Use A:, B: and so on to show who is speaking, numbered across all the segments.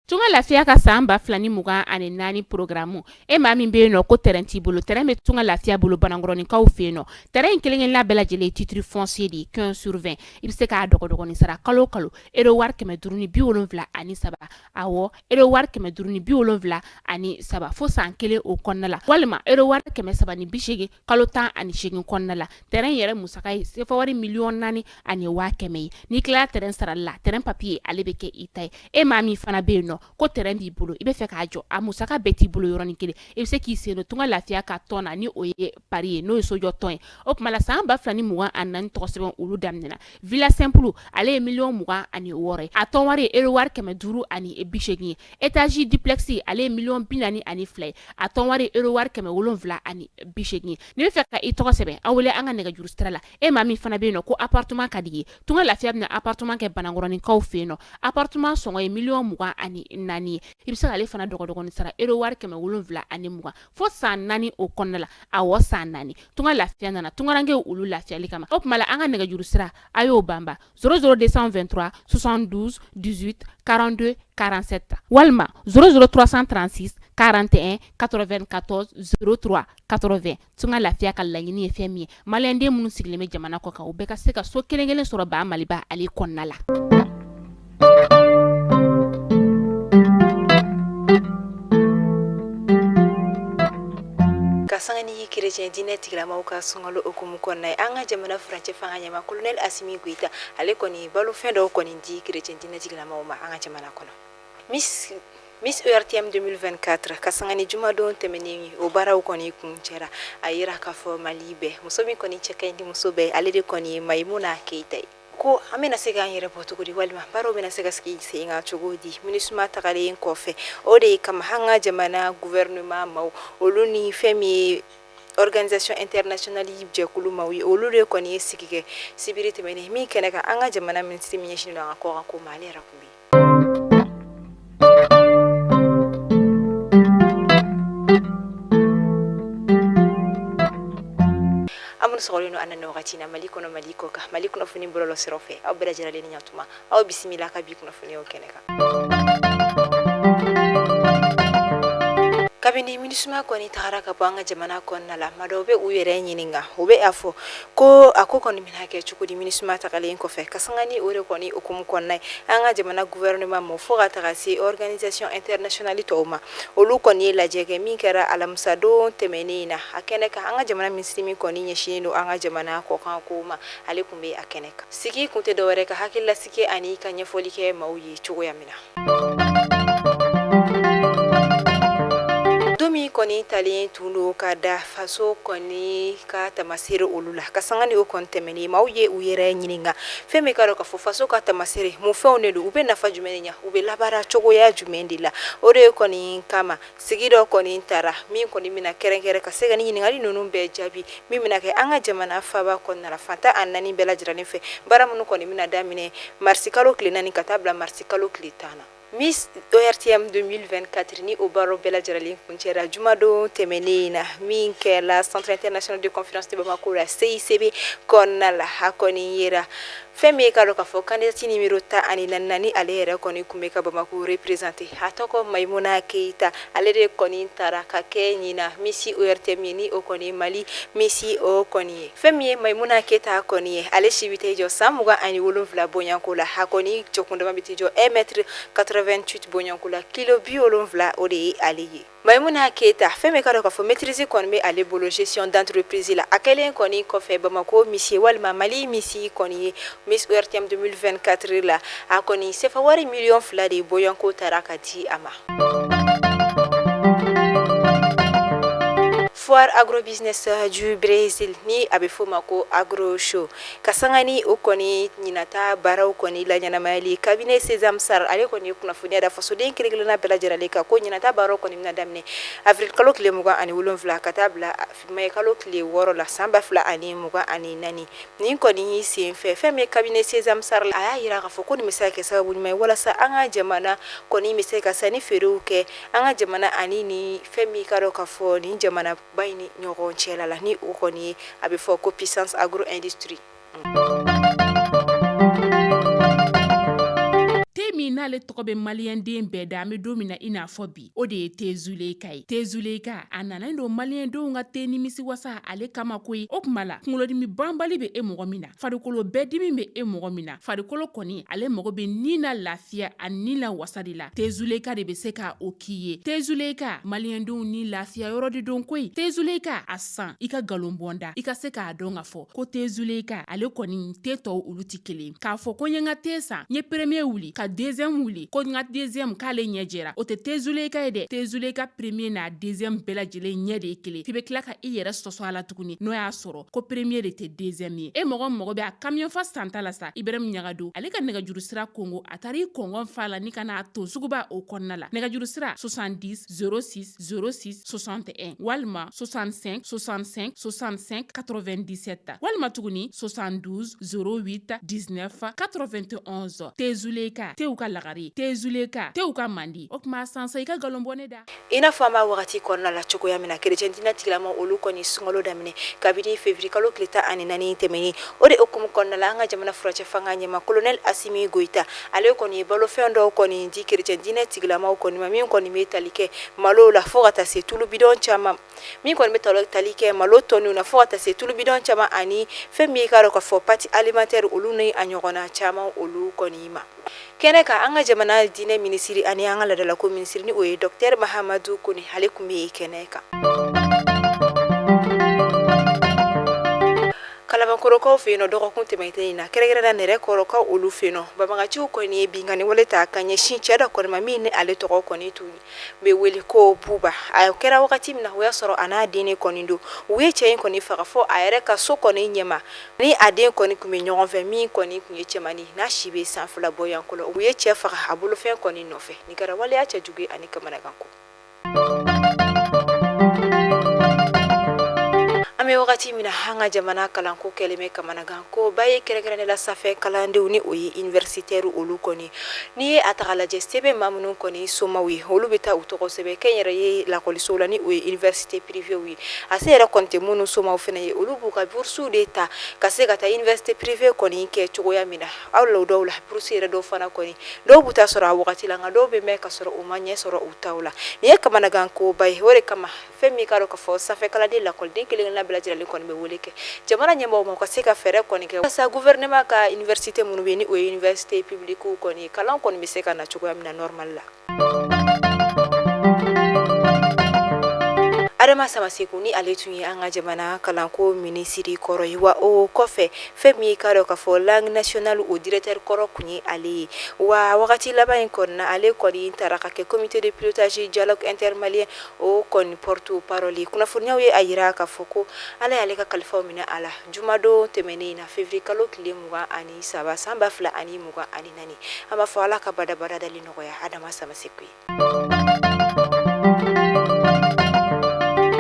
A: Tunga Lafiya ka san 2024 programme, e maa min bɛ yen nɔ ko terrain t'i bolo, terrain bɛ Tunga Lafiya bolo Banankɔrɔninkaw fɛ yen nɔ. Terrain in kelen-kelenna bɛɛ lajɛlen ye titre foncier de ye, 15 sur 20. I bɛ se k'a dɔgɔdɔgɔnin sara kalo o kalo euro wari 573, awɔ, euro wari 573 fo san kelen o kɔnɔna la, walima euro wari 380 kalo 18 kɔnɔna la. Terrain yɛrɛ musaka ye sefa wari 4,1 miliyɔn ye. N'i tilala terrain sarali la, terrain papier ale bɛ kɛ i ta ye. E maa min fana bɛ yen nɔ ko terrain b'i bolo, i bɛ fɛ k'a jɔ, a musaka bɛɛ t'i bolo yɔrɔnin kelen, i bɛ se k'i sen don Tunga Lafiya ka tɔn na, ni o ye pari ye, n'o ye sojɔ tɔn ye. O tuma la, san 2024 tɔgɔ sɛbɛn olu daminɛna. Villa simple, ale ye 26 miliyɔn ye, a tɔn wari ye euro wari 580 ye. Étage duplex, ale ye 42 miliyɔn ye, a tɔn wari euro wari 780 ye. N'i bɛ fɛ ka i tɔgɔ sɛbɛn, aw wele an ka nɛgɛjuru sira la. E maa min fana bɛ yen nɔ ko appartement ka di ye, Tunga Lafiya bɛna appartement kɛ Banankɔrɔninkaw fɛ yen nɔ. Appartement sɔngɔ ye 24 miliyɔn ye. I bɛ se k'ale fana dɔgɔdɔgɔnin sara euro wari 720 fo san 4 o kɔnɔna la. Awɔ, san 4. Tunga Lafiya nana tungarankew olu lafiyali kama. O tuma la, an ka nɛgɛjuru sira, a y'o banba: 00 223 72 18 42 47 walima 00 336 41 94 03 80. Tunga Lafiya ka laɲini ye fɛn min ye, maliyɛnden minnu sigilen bɛ jamana kɔ kan, u bɛɛ ka se ka so kelen kelen sɔrɔ ba Maliba ale kɔnɔna la.
B: Ka sanga ni kerecɛn diinɛ tigilamaw ka sunkalo hukumu kɔnɔna ye, an ka jamana furancɛ fanga ɲɛmaa Colonel Asimi Goyita, ale kɔni balofɛn dɔw kɔni di kerecɛn diinɛ tigilamaw ma an ka jamana kɔnɔ. Miss ORTM 2024, ka sanga ni jumadon tɛmɛnen ye, o baaraw kɔni kuncɛra. A yira k'a fɔ Mali bɛɛ, muso min kɔni cɛ ka ɲi ni muso bɛɛ, ale de kɔni ye Mayimuna Keyita ye. Ko an bɛna se k'an yɛrɛ bɔ cogo di, walima baaraw bɛna se ka sigi sen kan cogo di MINUSMA tagalen kɔfɛ? O de kama an ka jamana gouvernement maaw, olu ni fɛn min ye organisation internationale jɛkulu maaw ye, olu de kɔni ye sigi kɛ sibiri tɛmɛnen min kɛnɛ kan, an ka jamana minisiri min ɲɛsinnen don an ka kɔkan ko ma, ale yɛrɛ tun bɛ yen. Aw minnu sɔgɔlen don an na nin wagati na, Mali kɔnɔ, Mali kɔ kan, Mali kunnafoni bɔlɔlɔ siraw fɛ, aw bɛɛ lajɛlen ni ɲantuma, aw bisimila ka bi kunnafoniyaw kɛnɛ kan. Kabini MINUSMA kɔni tagara ka bɔ an ka jamana kɔnɔna la, maa dɔw bɛ u yɛrɛ ɲininka, u bɛ a fɔ ko a ko kɔni bɛna kɛ cogo di MINUSMA tagalen kɔfɛ. Ka sanga ni o de kɔni hukumu kɔnɔna ye, an ka jamana gouvernement ma fo ka taga se organisation internationale tɔw ma, olu kɔni ye lajɛ kɛ min kɛra alamisadon tɛmɛnen in na. A kɛnɛ kan, an ka jamana minisiri min kɔni ɲɛsinnen don an ka jamana kɔkan ko ma, ale tun bɛ a kɛnɛ kan. Sigi kun tɛ dɔwɛrɛ ka hakililasigi ani ka ɲɛfɔli kɛ maaw ye cogoya min na. Don min kɔni talen tun don ka da faso kɔni ka tamasere olu la, ka sanga ni o kɔni tɛmɛnen, maaw ye u yɛrɛ ɲininka fɛn min ka dɔn k'a fɔ faso ka tamasere mun fɛnw de don, u bɛ nafa jumɛn de ɲɛ, u bɛ labaara cogoya jumɛn de la. O de kɔni kama sigi dɔ kɔni tara min kɔni bɛna kɛrɛnkɛrɛn ka se ka ni ɲininkali ninnu bɛɛ jaabi, min bɛna kɛ an ka jamana faaba kɔnɔna la, fan 14 bɛɛ lajɛlen fɛ. Baara minnu kɔni bɛna daminɛ marisikalo tile 4 ka taa bila marisikalo tile 10 na. Miss ORTM 2024, ni o baaraw bɛɛ lajɛlen kuncɛra jumadon tɛmɛnen in na, min kɛra Centre international de conférence de Bamako la, CICB kɔnɔna la, a kɔni yera fɛn min ye k'a dɔn k'a fɔ candidate numéro 14, ni ale yɛrɛ kɔni tun bɛ ka Bamako représenter, a tɔgɔ Mayimuna Keyita, ale de kɔni taara ka kɛ ɲinan Miss ORTM ye, ni o kɔni Mali Miss o kɔni ye. Fɛn min ye Mayimuna Keyita kɔni ye, ale si bɛ t'i jɔ san 27 bɔɲɔgɔnko la. A kɔni jɔkundama bɛ t'i jɔ 1 mètre 88 bɔɲɔgɔnko la, kilo 70 o de ye ale ye. Mayimuna Keyita, fɛn min ka dɔn k'a fɔ maîtrise kɔni bɛ ale bolo gestion d'entreprise la. A kɛlen kɔni kɔfɛ Bamakɔ Miss ye walima Mali Miss kɔni ye, Miss ORTM 2024 la, a kɔni sefa wari 2 miliyɔn de bɔɲɔgɔnko taara ka di a ma. Foire agrobusiness du Brésil, ni a bɛ f'o ma ko Agro Show, ka sanga ni o kɔni ɲinata baaraw kɔni laɲɛnamayali, cabinet Sésame Sarr, ale kɔni ye kunnafoniya da fasoden kelen kelenna bɛɛ lajɛlen kan ko ɲinata baaraw kɔni bɛna daminɛ avril kalo tile 27 ka taa bila mai kalo tile 6 la san 2024. Nin kɔni senfɛ, fɛn min ye cabinet Sésame Sarr, a y'a jira k'a fɔ ko nin bɛ se ka kɛ sababu ɲuman ye walasa an ka jamana kɔni bɛ se ka sanni feerew kɛ an ka jamana ani ni fɛn min ka dɔn k'a fɔ nin jamanaba in ni ɲɔgɔn cɛla la, ni o kɔni ye a bɛ fɔ ko puissance agro industrie.
A: Te min n'ale tɔgɔ bɛ maliyɛnden bɛɛ da, an bɛ don min na i n'a fɔ bi, o de ye te Zuleyika ye. Te Zuleyika, a nalen don maliyɛndenw ka te nimisi wasa ale kama koyi. O tuma la, kunkolodimi banbali bɛ e mɔgɔ min na, farikolo bɛɛ dimi bɛ e mɔgɔ min na, farikolo kɔni ale mago bɛ ni na lafiya ani ni na wasa de la, te Zuleyika de bɛ se ka o k'i ye. Te Zuleyika, maliyɛndenw ni lafiya yɔrɔ de don koyi. Te Zuleyika, a san i ka nkalon bɔ n da, i ka se k'a dɔn k'a fɔ ko te Zuleyika ale kɔni te tɔw olu tɛ kelen. K'a fɔ ko n ye n ka te san, n ye premier wuli ka deuxième wuli, ko n ka deuxième k'ale ɲɛ jɛra, o tɛ te Zuleyika ye dɛ. Te Zuleyika premier n'a deuxième bɛɛ lajɛlen ɲɛ de ye kelen. F'i bɛ tila ka i yɛrɛ sɔsɔ a la tuguni n'o y'a sɔrɔ ko premier de tɛ deuxième ye. E mɔgɔ mago bɛ a camion fa santa la sa, Ibrahim Ɲagado ale ka nɛgɛjuru sira kongo, a taara i kɔngɔn fa la ni ka n'a ton suguba o kɔnɔna la. Nɛgɛjuru sira 70 06 06 61 walima 65 65 65 97 walima tuguni 72 08 19 91. Te Zuleyika, tew ka lagare, te Zuleyika, tew ka mandi. O tuma san sa i ka nkalon bɔ ne da.
B: I n'a fɔ an b'a wagati kɔnɔna la cogoya min na, kerecɛn diinɛ tigilama olu kɔni sunkalo daminɛ kabini février kalo tile 14 tɛmɛnen. O de hukumu kɔnɔna la, an ka jamana furancɛ fanga ɲɛmaa colonel Asimi Goyita, ale kɔni ye balofɛn dɔw kɔni di kerecɛn diinɛ tigilamaw kɔni ma, min kɔni bɛ tali kɛ malo la fo ka taa se tulu bidɔn caman, min kɔni bɛ tali kɛ malo tɔniw na fo ka taa se tulu bidɔn caman, ani fɛn min k'a dɔn k'a fɔ pâte alimentaire olu ni a ɲɔgɔnna caman olu kɔni ma. Kɛnɛ kan, an ka jamana diinɛ minisiri ani an ka laadalako minisiri, ni o ye docteur Mahamadu Kone, ale tun bɛ kɛnɛ kan. Kalabankɔrɔkaw fɛ yen nɔ, dɔgɔkun tɛmɛnen in na, kɛrɛnkɛrɛnnenya Nɛrɛkɔrɔkaw olu fɛ yen nɔ, banbaganciw kɔni ye binkanni wale ta ka ɲɛsin cɛ dɔ kɔni ma, min ni ale tɔgɔ kɔni tun bɛ wele ko Buba. A kɛra wagati min na, o y'a sɔrɔ a n'a den de kɔni don. U ye cɛ in kɔni faga fɔ a yɛrɛ ka so kɔni ɲɛma, ni a den kɔni tun bɛ ɲɔgɔn fɛ, min kɔni tun ye cɛmannin, n'a si bɛ san 2 bɔyanko la. U ye cɛ faga a bolofɛn kɔni nɔfɛ. Nin kɛra waleya cɛjugu ye ani kamanaganko. An bɛ wagati min na, an ka jamana kalanko kɛlen bɛ kamanaganko ba ye, kɛrɛnkɛrɛnnen la sanfɛ kalandenw, ni o ye universitaire olu kɔni. N'i ye a ta k'a lajɛ, se bɛ maa minnu kɔni somaw ye, olu bɛ taa u tɔgɔ sɛbɛn kɛnyɛrɛye lakɔlisow la, ni o ye université privée ye. A se yɛrɛ kɔni tɛ minnu somaw fana ye, olu b'u ka bourse de ta ka se ka taa université privée kɔni kɛ cogoya min na. Aw la, dɔw la bourse yɛrɛ dɔw fana kɔni, dɔw b'u ta sɔrɔ a wagati la, nka dɔw bɛ mɛn ka sɔrɔ u ma ɲɛ sɔrɔ u taw la. Nin ye kamanagankoba ye. O de kama, fɛn min k'a dɔn k'a fɔ sanfɛ kalanden lakɔliden kelen-kelenna bɛɛ lajɛlen kɔni bɛ wele kɛ jamana ɲɛmɔgɔw ma, u ka se ka fɛɛrɛ kɔni kɛ walasa gouvernement ka université minnu bɛ yen, ni o ye université publique kɔni ye, kalan kɔni bɛ se ka na cogoya min na normal la. Adama Samaseku, ni ale tun ye an ka jamana kalanko minisiri kɔrɔ ye, wa o kɔfɛ fɛn min k'a dɔn k'a fɔ langue nationale o directeur kɔrɔ tun ye ale ye, wa wagati laban in kɔni na, ale kɔni taara ka kɛ comité de pilotage dialogue intermalien o kɔni porte-parole. Kunnafoniyaw ye a jira k'a fɔ ko Ala y'ale ka kalifaw minɛ a la jumadon tɛmɛnen in na, février kalo tile 23 san 2024. An b'a fɔ Ala ka badabada dali nɔgɔya Adama Samaseku ye.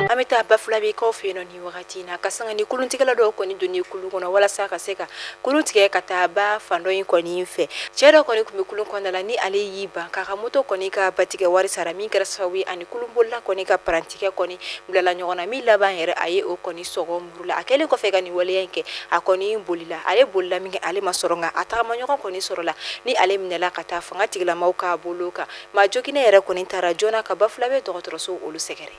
B: An bɛ taa Bafulabekaw fɛ yen nɔ nin wagati in na, ka sanga ni kuluntigɛla dɔw kɔni donni kulun kɔnɔ walasa ka se ka kulun tigɛ ka taa ba fan dɔ in kɔni fɛ. Cɛ dɔ kɔni tun bɛ kulun kɔnɔna la, ni ale y'i ban k'a ka moto kɔni ka batigɛ wari sara, min kɛra sababu ye ani kulunbolila kɔni ka parantikɛ kɔni bilala ɲɔgɔn na, min laban yɛrɛ a ye o kɔni sɔgɔ muru la. A kɛlen kɔfɛ ka nin waleya in kɛ, a kɔni bolila. Ale bolila min kɛ, ale ma sɔrɔ, nka a tagamaɲɔgɔn kɔni sɔrɔla, ni ale minɛla ka taa fanga tigilamaw ka bolo kan. Maa joginnen yɛrɛ kɔni taara joona ka Bafulabe dɔgɔtɔrɔso olu sɛgɛrɛ.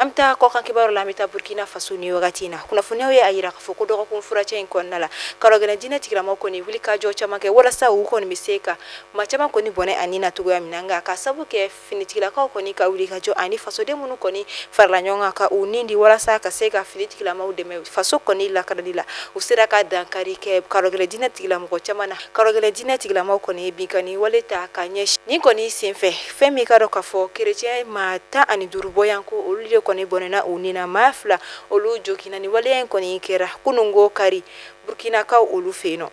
B: An bɛ taa kɔkan kibaru la. An bɛ taa Burkina Faso ni wagati in na. Kunnafoniyaw ye a jira k'a fɔ ko dɔgɔkun furancɛ in kɔnɔna la, karɔgɛlɛn diinɛ tigilamaw kɔni wulikajɔ caman kɛ walasa u kɔni bɛ se ka maa caman kɔni bɔnɛ a ni na cogoya min na. Nka ka sabu kɛ finitigilakaw kɔni ka wulikajɔ ani fasoden minnu kɔni farala ɲɔgɔn kan ka u ni di walasa ka se ka finitigilamaw dɛmɛ faso kɔni lakanali la, u sera ka dankari kɛ karɔgɛlɛn diinɛ tigilamɔgɔ caman na. Karɔgɛlɛn diinɛ tigilamaw kɔni ye binkanni wale ta ka ɲɛsin nin kɔni senfɛ. Fɛn min k'a dɔn k'a fɔ kerecɛn maa 15 bɔyanko, olu de kɔni bɔnɛna u ni na, maa 2 olu joginna. Ni waleya in kɔni kɛra kununko kari Burkinakaw olu fɛ yen nɔ.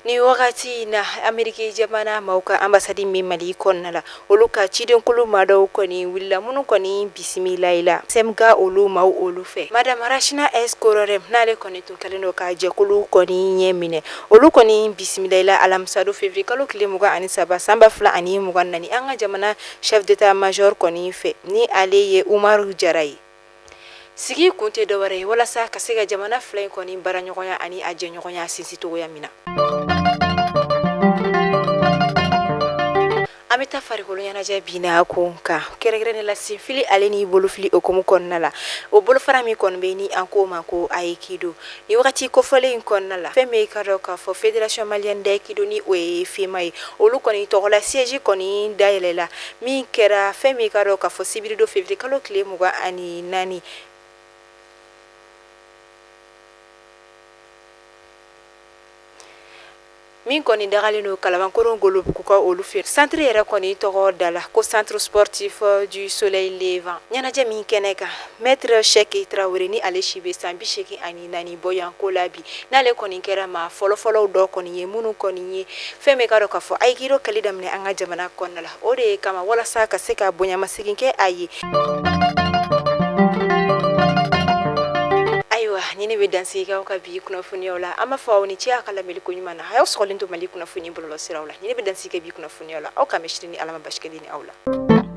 B: Ni wagati in na, Ameriki jamana maaw ka ambassade min Mali kɔnɔna la, olu ka cidenkulu maa dɔw kɔni wulila, minnu kɔni bisimila i la SMK olu maaw olu fɛ. Madame Rachina S Kororem, n'ale kɔni tun kɛlen don ka jɛkulu kɔni ɲɛ minɛ, olu kɔni bisimila i la alamisadon février kalo tile 23 san 2024 an ka jamana chef d'état major kɔni fɛ, ni ale ye Umaru Jara ye. Sigi kun tɛ dɔwɛrɛ ye walasa ka se ka jamana fila in kɔni baaraɲɔgɔnya ani a jɛɲɔgɔnya sinsin cogoya min na. An bɛ taa farikolo ɲɛnajɛ bi na kun kan, kɛrɛnkɛrɛnnen la senfili ale ni bolofili hukumu kɔnɔna la. O bolofara min kɔni bɛ ni an k'o ma ko ayikido, ni wagati kofɔlen in kɔnɔna la, fɛn min ka dɔn k'a fɔ Fédération malienne d'aïkido ni o ye FEMA ye, olu kɔni tɔgɔla siège kɔni dayɛlɛla min kɛra fɛn min ka dɔn k'a fɔ sibiridon février kalo tile 24. Min kɔni dagalen don Kalabankɔrɔ Golobugukaw olu fɛ, centre yɛrɛ kɔni tɔgɔ dala ko centre sportif du soleil levant. Ɲɛnajɛ min kɛnɛ kan, maître Sɛki Tarawele ni ale si bɛ san 84 bɔ yan ko la bi, n'ale kɔni kɛra maa fɔlɔfɔlɔw dɔ kɔni ye minnu kɔni ye fɛn min ka dɔn k'a fɔ ayikido kɛli daminɛ an ka jamana kɔnɔna la. O de ye kama walasa ka se ka bonyamasegin kɛ a ye. Ayiwa, ni ne bɛ dansigi k'aw ka bi kunnafoniyaw la, an b'a fɔ aw ni ce aw ka lamɛnni ko ɲuman na. A y'aw sɔgɔlen to Mali kunnafoni bɔlɔlɔsiraw la. Ni ne bɛ dansigi kɛ bi kunnafoniyaw la, aw k'an bɛn sini ni Ala ma basi kɛ ne ni aw la.